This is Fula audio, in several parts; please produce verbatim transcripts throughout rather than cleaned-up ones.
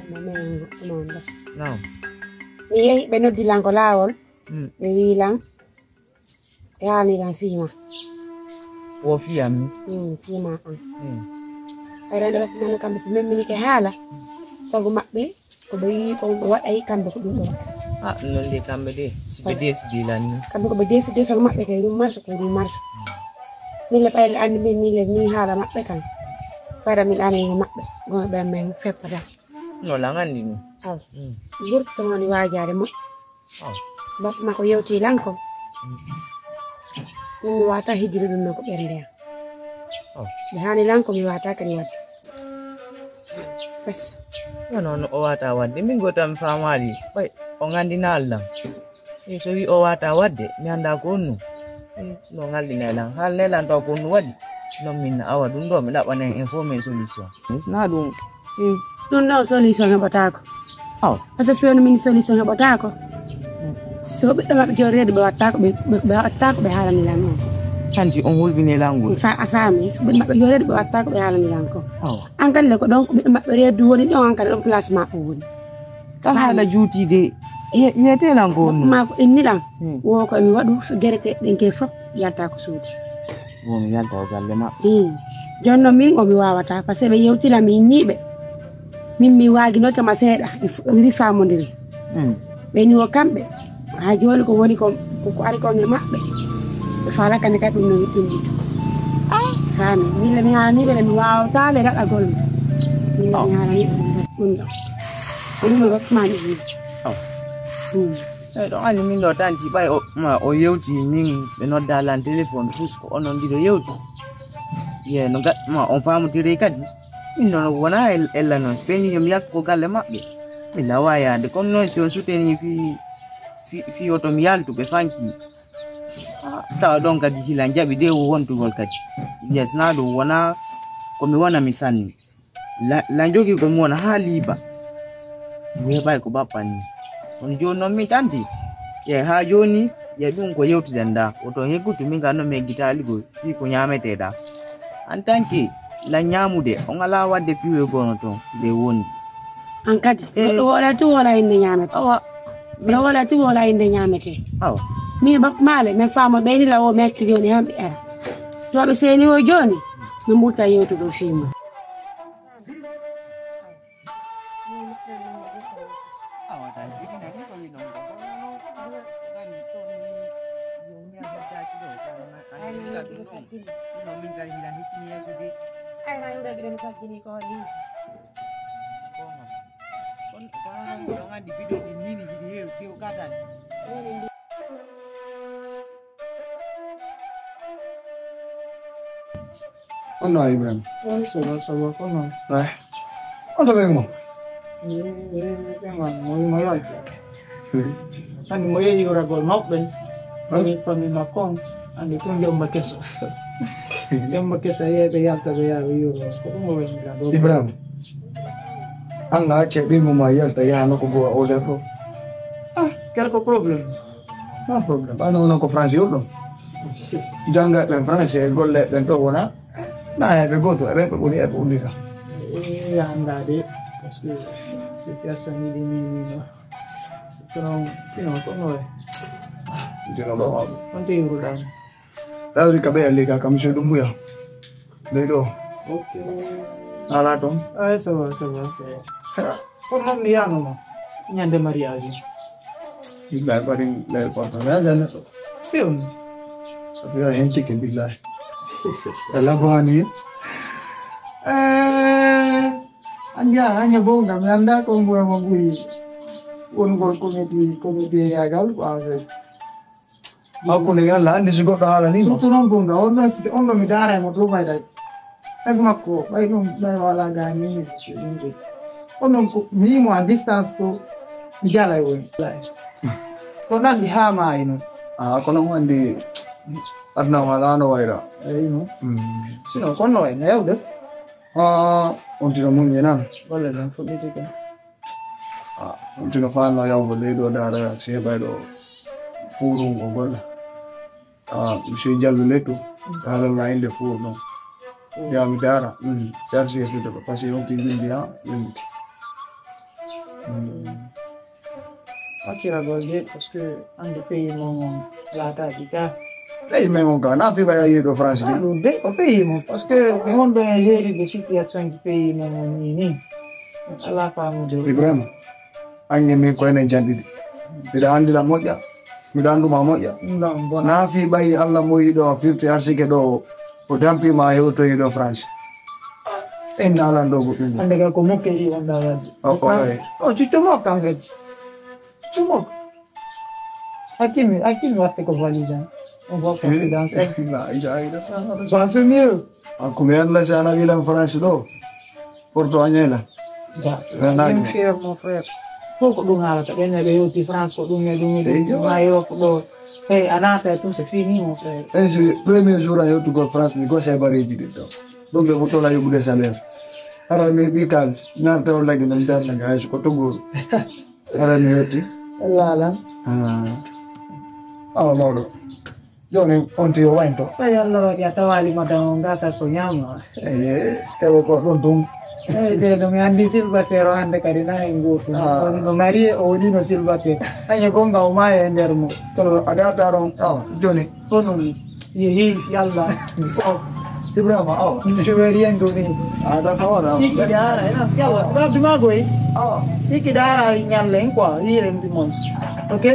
Mo men mo ndo. Naam. Mi yehi ɓe noddi lan ko laawol. Mm. Ɓe wi lan. E haali lan fiima. Wo fiyam ni. Mm, fiima an. Mm. Ay rende ɓe mano kamɓe si men minike haala. Sabu maɓɓe ko ɓe yi ko ɓe waɗa yi kamɓe ko ɗum ɗo waɗa. Ah, non de kamɓe de si ɓe desidi lan ni. Kamɓe ko ɓe desidi sabu maɓɓe kay ɗum marche ko ɗum marche. Min le ɓayde anndi min min le min haala maɓɓe kan. Fayda min anndi maɓɓe. Gon ɓe men feppata. No lan anndi ɗum. Aw. Mm. Gurto woni waajaade mo. Oh. Bappa makko yewti lan ko. Ɗum mi wata hijrude ɗum no ko ɓernde am. Oh. Ɓe hani lan ko mi wata kadi wadde. Fes. No, no, no, o wata wadde. Min gota mi famali. Ɓay, o ngandina Allah. E so wi o wata wadde, mi anda ko honno. E no ngaldina lan. Hal ne lan taw ko honno waɗi. Non min awa ɗum ɗo mi ɗaɓɓana en info men solution. Sina ɗum. Mm. Ɗum ɗon solution heɓataako. Aw. Parce que fewno min solution heɓataako. So ɓiɗɗo maɓɓe jooɗi reedu ɓe wattaako ɓe ɓe wattaako ɓe haalani lan noon. Kanti on hulɓini lan ngol. Fa a faami so ɓiɗɗo maɓɓe jooɗi reedu ɓe wattaako ɓe haalani lan ko. Aw. An kadi le ko ɗon ko ɓiɗɗo maɓɓe reedu woni ɗon an kadi ɗon place ma o woni. Ka haala juuti de. Ye- yete lan ko honno. Ma ko inni lan. Hmm. Wo ko mi waɗu gerete ɗen ke fof yalta ko suudu. Wo mi yalta o galle maɓɓe. Hmm. Jooni noon min o mi wawata par ce que ɓe yewtila mi inniɓe. Min mi waaginoke ma seeɗa e f- ri famodiri. Hmm. Ɓe ni o kamɓe ha jooni ko woni ko ko ko ari kon e maɓɓe. Ɓe faala kadi kadi ɗum no ɗum ɗito. Faami min le mi haalaniɓe le mi wawata le raɗagol mi. Min le mi haalaniɓe ɗum ɗo. Ko ɗum ɗo mani ɗum. Hmm. Eyi ɗon anndi min ɗo tanti ɓay o ma o yewti min ɓe nodda lan téléphone fus ko onon ɗiɗo yewti. Ye no gaɗma on famodiri kadi. Min noon wona ella noon so ɓe ni yomi yaltu ko galle maɓɓe. Mi lawa yaade kono noon si on suteni fi fi fi oto mi yaltu ɓe fanki. Ah, tawa ɗon kadi hila jaɓi de wontugol kadi. Yes na ɗum wona ko mi wona mi sanni. La, la jogi ko mi wona haa liiba. Mi heɓaay ko bappan ni. Kono jooni noon min tanti. Yeey haa jooni yeey ɗum ko yewtiden da. Woto heggutu min ka noon mi heggitaali ko fii ko ñaametee da. En tant que la ñaamude on alaa waɗde piwe gono toon nde woni. An kadi Eh. Goɗɗo woola tun woola innde ñaamete. Awa. Goɗɗo woola tun woola innde ñaamete. Awa. Min bappa maale min faamo ɓeyni la o mi accu jooni han ɓe ara. To ɓe seeni o jooni min ɓurta yewtude o fii mum. Honno a Ibrahima? On sobo sobo kono. Ay. On to ɓen mo? Ɓen mo mo mo yalta. Andi mo yeeyi yoragol mawɓe. Andi famille makko on. Andi tun jomba keso. Jomba keso yeeɓe yalta ɓe yaaɓe yoro. Ko ɗum o woni la ɗo. Ibrahima. An ga acce ɓe mo ma yalta yaha no ko go a o ler ɗo. Ah, kala ko problème. Non problème. Ano non ko français o ɗon. Janga ɓen français golle ɓen to wona. Na e ɓe goto e ɓe ɓe ɓuri e ɓe ɓuri ka. E anda de parce que situation ni de ni ni no. Sinon sinon ko no e. Dino ɗo ma. On te yuru dan. Dawri ka ɓe alli ka kam monsieur Dumbuya. Ley ɗo. Ok. Ala ton. Ay ça va ça va ça va. Ko non mi yano ma. Ñande mariage. Billahi ɓarin ley porto. Lazana to. Fiyon. Safiya hen tike billahi. Ala bani. Eh. Anja anja bonga mi anda ko mbuya mo ɓuri. Won gol comédie comédie yagal ko en fait. Hakkunde ngal la anndi si goɗɗo haalanii ma. Surtout noon gonga on ɗon si on ɗo mi daara e mo dow fayda. Sabi makko ɓay ɗum ɓay wala ga ni. On ɗon ko mi mo en distance to mi jala e woni. Ko nanndi haa maayi noon. Ah kono mo anndi aduna wala no wayra. Eyi noon. Sinon kon no wayno yawde. Ah on tino muññi nan. Golle ɗon fuɗɗiti kon. Ah, tino fanno yawgo leydi o daara seebayɗo fuurungo golla. Ah, monsieur Diallo lettu. Haala la inde fuur ɗon. Ya mi daara. Mm. Sarsi e fito ko pasi on ti bindi ha. Mm. Acciragol de, parce que anndu pays mon on laataaji ka. Pays men on ka, na fi ɓay a yehi ɗo France de. Ɗum de, ko pays mon, parce que mi wonɗo e gérde situation ji pays mon on ni ni. Alaa faamude. Ibrahima, ange min ko enen janɗiɗi. Mbiɗa anndi la moƴƴa, mbiɗa annduma moƴƴa. Non, bon. Na fi ɓay Allah mo yiɗo firti arsike ɗo o dampi ma hewtoyi ɗo France. En nalan ɗo goɗɗum. Hannde kay ko moquerie on ɗa wadde. Oh, oh, eh. Oh, tu te moques en fait. Tu te moques. Hakim, Hakim va faire ko valide, hein. On voit confidence. Pas sûr mieux. Ah, ko mi annda si ana wilan France ɗo. Porto añela. Ba, même cher mon frère. Fof ko ɗum haalata. Ɓen ne ɓe yewti France ko ɗum e ɗum e ɗum. Eyi, ma yo ko ɗo. Hey, a naata e tout, c'est fini, mon frère. Eyi, si premier jour a yewtugol France, mi gosa e bareji ɗin ɗo. Ɗum ɓe fof tola yoɓude salaire. Ara mi heɓi kalis, narta o lagi no darna ga hay so ko toggoru. Ara mi yetti. Lala. Ah. Awa mawɗo. Joni on tiyo waynto. Ay Allah waɗi a tawali madame on gasa ko ñama. Eh, tawi ko ɗon ɗum. Eyi de no mi andi silbater o hande kadi na en gotu. Ah. Woni no marie o woni no silbater. Añe gonga o maya e nder mo. Kono a dardaron awa joni. Kono mi yehi yalla. Ibrahima awa. Je veux rien donner. Ah, d'accord, awa. Iki dara ina yalla. Rabbi magoy. Awa. Iki dara ñallen quoi. Hiren bi mons. Ok.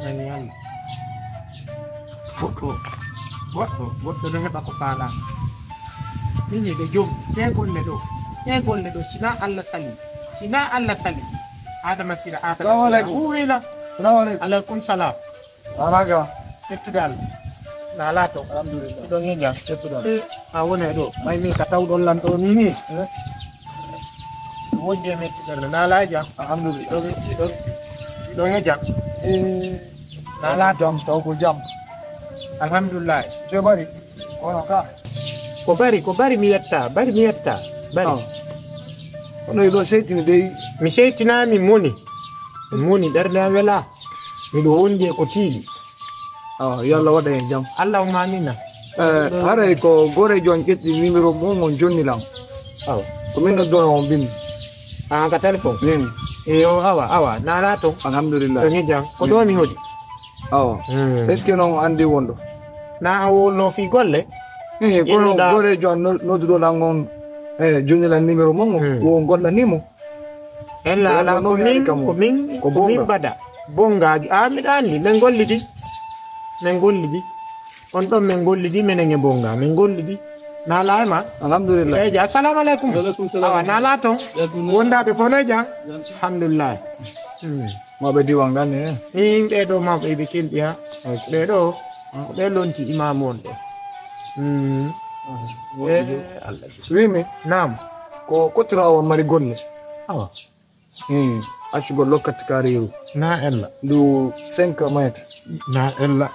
Nani yalla. Goɗɗo, goɗɗo, goɗɗo no heɓa ko faala. Min yiɗe jom, ɗe golle ɗo, ɗe golle ɗo, sina Allah sali, sina Allah sali. Adama sira, Adama sira. Salamu alaikum. Huwila. Salamu alaikum. Alaikum salam. Alaga. Tettudal. Na laato. Alhamdulillah. Ɗon e jam. Tettudal. Eh, a wona e ɗo. May min ka tawɗon lan ɗo ni ni. Eh. Wonde e mettugal na laaja. Alhamdulillah. Ɗon, ɗon, ɗon e jam. Eh. Na laato. Jam, taw ko jam. Alhamdulillah. Je bari. Kono ka. Ko bari, ko bari mi yetta, bari mi yetta. Bari. Ah. Kono iɗo seytini dey. Mi seytinami moni. Moni ɓernde am wela. Miɗo wondi e ko tiiɗi. Awa, yo Allah waɗa hen jam. Allahumma amina. Eh, haray ko gorejo on ƴetti numéro mum on jonni lam. Awa. Ko min noddona on bimmi. Ah, ka téléphone? Min. Yo, awa, awa. Nala to. Alhamdulillah. To ni jam. Ko ɗo mi hodi. Awa. Hmm. Est-ce que noon andi wonɗo? Na a wonno fi golle? Eh, kono gorejo an no-, nodduɗo lan on, eh, jonni lan numéro mum on. Hmm. Wo golla ni mo. Ella ala ko min, ko min, ko min bada. Bongaji. Ah, miɗa andi, min gollidi. Min gollidi. On ɗon min gollidi, minen e bonga. Min gollidi. Nala e ma? Alhamdulillah. Eyi, ja, assalamu alaikum. Wa alaikum salam. Awa, nala ton. Wondaɓe fof no e jam? Alhamdulillah. Hmm. Mawɓe diwan gani, eh? Min ɓe ɗo mawɓe ɓe kelɗi ha. Ok. Ɓe ɗo, ko ɓe lonti imamu on ɗo. Hmm. Eh, Allah. Wimi. Naam. Ko kottira o mari golle. Awa. Hmm. Accugol lokkati kariru. Na ella. Ndu cinq mètres. Na ella.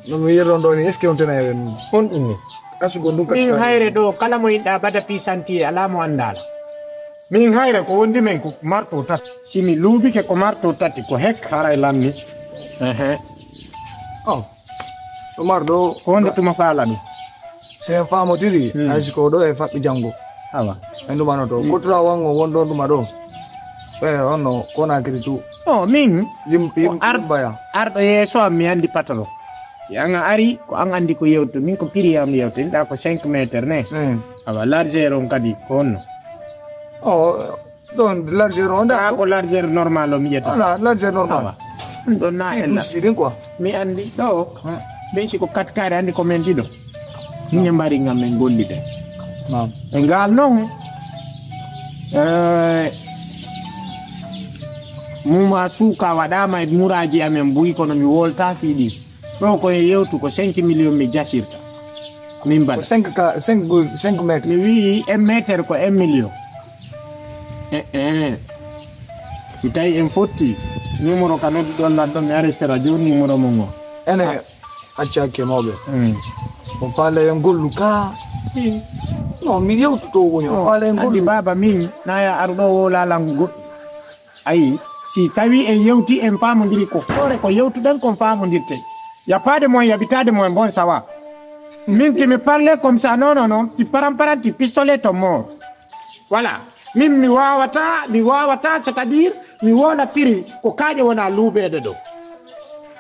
No mi yirron ɗo ni, est-ce que on tena e on ɗum ni? Accugol ɗum kati kariru. Min hayre ɗo, kala mo yiɗɗa bada pisanti, ala mo andala. Min hayre ko wondi men ko marto tati. Si mi luubike ko marto tati, ko hek haray lanni. Ehe. Oh. Ɗo mar ɗo. Ko honde tuma faalami? Se famotiri, hmm, hay si ko ɗo e faɓɓi janngo. Awa. En ɗumano to. Hmm. Kotura wango won ɗon ɗuma ɗo. E, on no Conakry tu. Oh, min. Yim-, yim-, ko ar-, yim baya. Arɗo yeeso am mi andi patron. Si an a ari, ko an andi ko yewto. Min ko prix am yewto. Inɗa ko cinq mètres ne. Hmm. Awa, largeur on kadi, ko honno? Oh, ɗon largeur on da. Ah, ko largeur normal o mi ƴetta. Voilà, largeur normal. Awa. Ɗum ɗon na en. Tuusi ɗin quoi. Mi andi ɗo. Hmm. Ɓen si ko kat kare andi ko men ɗiɗo. Min e mbari ngam men gollide. Naam. E ngal non. Eh, muma suuka waɗama e muraji amen buy kono mi wolta fiɗi. Ɗo ko e yewtu ko cinq millions mi jasirta. Min mbaɗa. Ko cinq ka, cinq, cinq mètres. Mi wi'i un mètre ko un million. Eh, eh. Si tawi en fotti, numéro ka nodduɗon lan ɗon, mi ari sera jooni numéro mon o. Ene, ah, acca hakke mawɓe. Hmm. On faale en gollu ka. Non, mi yewtuto woni, on faale en gollu. Andi baba min, na ya aruɗo wo lalangu goɗɗo. Ayi, Si tawi en yewti, en faamondiri ko hoore ko yewtuɗen kon faamondirte. Yappaade mo en, yabitaade mo en, bon, ça va. Min, ti mi parle comme ça, non, non, non, ti param param, ti pistolet to mort. Voilà. Min mi waawata, mi waawata, c'est-à-dire, mi wona piri ko kaaƴe wona luubeede ɗo.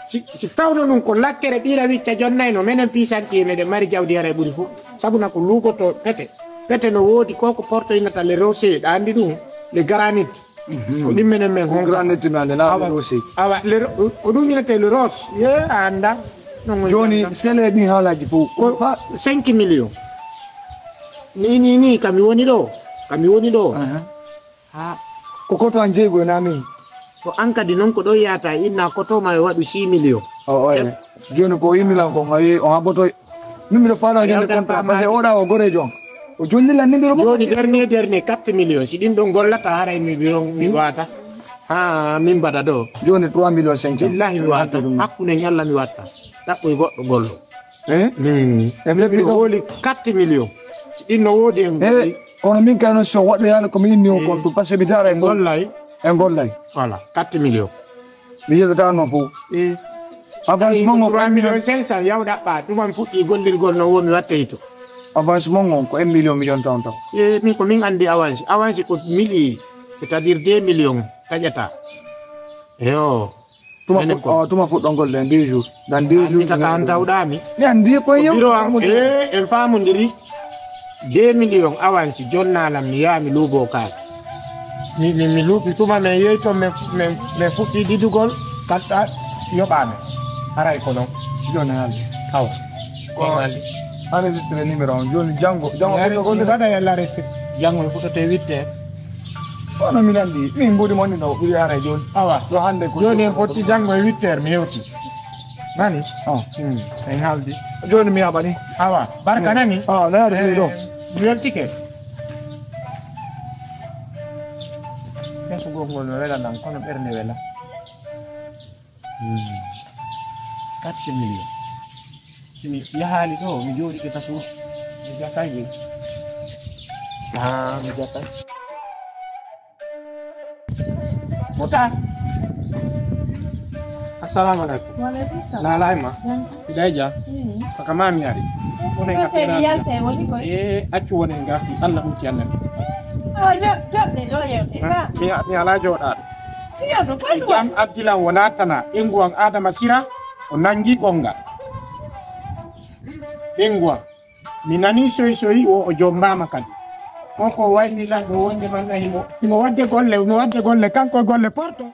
Si, si tawno ɗum ko lakkere ɓira wicca jonnayno, menen pisanti en eɗen mari jawdi hara e ɓuri fof. Sabu na ko luugoto pete. Pete no woodi ko ko portoynata le rocher, ɗa anndi ɗum, le granit. Ko ɗin menen men honka. Granit mi annda, na awa, rocher. Awa, le ro-, ko ɗum innete le roche. Ye, a annda. Non, non, jooni, non. Sele ɗin haalaaji fof. Ko cinq millions. Ni, ni, ni, ka mi woni ɗo. Ka mi woni ɗo. Aha. Ha. Ko koto an jeyi ko e nami. To an kadi non ko ɗo yahata, inna koto ma e waɗu six millions. O, o, e. Jooni ko yimmi lan ko ngawi, o haɓoto. Min mbiɗo faala jonde contrat, parce que oɗa o gorejo on. O jonni lan numéro mo. Jooni dernier, dernier quatre millions. Si ɗin ɗon gollata, haray mi, mi, mi wata. Ha, min mbaɗa ɗo. Jooni trois millions cinq cents. Billahi mi wata. Hakkunde ñalla mi watta. Ɗaɓɓoy goɗɗo gollo. Eh? Hmm. E mi ɗo hooli quatre millions. Si ɗin no woodi en. Eh, goɗɗi. Kono min kay noon so waɗɗo yaade ko mi inni on, eh, compte, parce que mi daara e ngol. Gollay. E gollay. Voilà, quatre millions. Mi yeddata noon fof. Eh. Avancement on ko trois millions cinq cents, yaw ɗaɓɓa. Ɗum am fuɗɗi gollirgol no woni wattey to. Avancement on ko un million mi yonta on taw. Eh, min ko min anndi avance. Avance ko millier, c'est-à-dire deux millions taƴata. Eyo. Tuma fu-, awa, tuma fuɗɗo ngol ɗen deux jours. Dans deux jours. Anndi ka taan tawɗaami. Mi anndi ko yow. Biro am, eh, en faamondiri. Deux millions avance jonnaalam mi yaha mi luubo kaake. Mi, mi, mi luubi tuma men yehi toon men fu-, men, men fuɗɗi didugol katta yoɓaami. Haray ko non. Jooni haalde. Awa. Ko haalde. Enregistré numéro on. Jooni janngo, janngo fuɗɗo golle. Waɗa yalla resi. Janngo mi fuɗɗote huit heures. Kono min anndi, min mbuɗi mon ɗin ɗo ɓuri haray jooni. Awa. Ɗo hannde ko jooni en fotti janngo e huit heures mi hewti. Nani? Ah. Hmm. En haaldi. Jooni mi yaɓani. Awa. Barka nani? Ah, na yaade ɗo. Eh, mi weltike. Kesugol ngol no wela lan, kono ɓernde wela. Hmm. Quatre millions. Si mi yahaali ɗo, mi jooɗike ta suudu. Mi jakay je. Ah, mi jakay. Futa. Assalamu alaikum. Wa alaikum salam. Laalay ma. Jam. Iday ja. Hmm. Kaka ma mi ari. Wonen ka tera. Yalte woni koy. Eh, accu wonen ga fi Allah ɗum ti Allah. Awa, jo-, joɗɗe ɗo yewte. Ha? Mi, mi ala jooɗaade. Jam Abdilan wona tana, ɓeyngu an Adama Sira, o nangi gonga. Ɓeyngu an. Mi nani soy soy, o, o jombaama kadi. Koko wayni lan ɗo wonde man himo, himo wadde golle, himo wadde golle, kanko e golle porto.